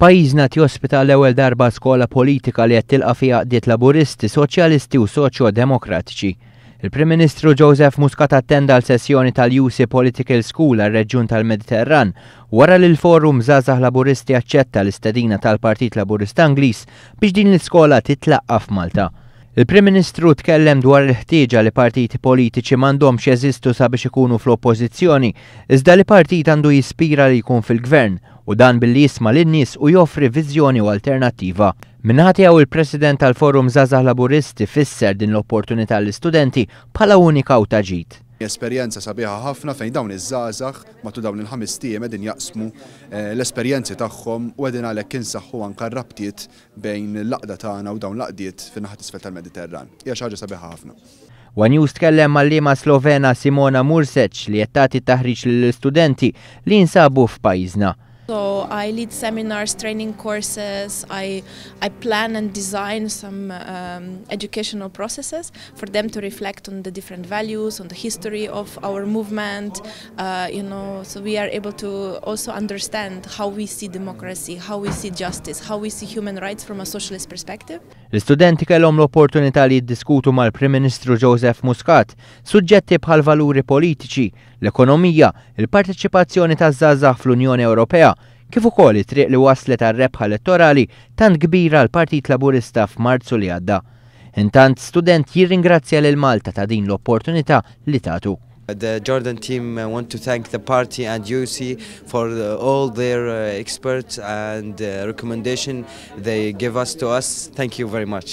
Pajjiżna qed jospita l-ewwel darba skola politika li qed tilqa' fiha għaqdiet Laburisti, Soċjalisti u Soċjo-Demokratiċi. Il-Prim Ministru Joseph Muscat attenda għal sessjoni tal-UC Political School għar-reġjun tal-Mediterran wara li l-Forum Żgħażagħ Laburisti aċċetta l-istedina tal-Partit Laburista Ingliż biex din l-iskola titlaqqa' f'Malta. Il-Prim Ministru tkellem dwar il-ħtieġa li partiti politiċi m'għandhomx jeżistu sabiex ikunu fl-Oppożizzjoni, iżda li partit għandu jispira li jkun fil-Gvern, u dan billi jisma' lin-nies u joffri viżjoni u alternattiva. Min-naħa tiegħu il-President tal-Forum Żgħażagħ Laburisti fisser din l-opportunità lill-istudenti bħala unika u ta' ġid. Esperjenza sabiħa ħafna fejn dawn iż-żgħażagħ matul dawn il-ħamest ijiem qegħdin jaqsmu l-esperjenzi tagħhom u qegħdin għalhekk insaħħu anke r-rabtiet bejn l-għaqda tagħna u dawn l-għaqdiet fin-naħa t'isfel tal-Mediterran. Hija xi ħaġa sabiħa ħafna. One News tkellem mal-għalliema Slovena Simona Mursec li qed tagħti taħriġ lill-istudenti li jinsabu f'pajjiżna. So I lead seminars, training courses, I plan and design some educational processes for them to reflect on the different values, on the history of our movement, so we are able to also understand how we see democracy, how we see justice, how we see human rights from a socialist perspective. L-istudenti kellhom l-opportunità li jiddiskutu mal-Prim Ministru Joseph Muscat suġġetti bħal valuri politiċi, l-ekonomija, il-parteċipazzjoni taż-żgħażagħ fl-Unjoni Ewropea, kif ukoll it-triq li waslet għar-rebħa elettorali tant kbira l-Partit Laburista f'Marzu li għadda. Intant student jirringrazzja lil Malta ta' din l-opportunità li tatu. The Jordan team want to thank the party and UC for all their experts and recommendation they give us to us. Thank you very much.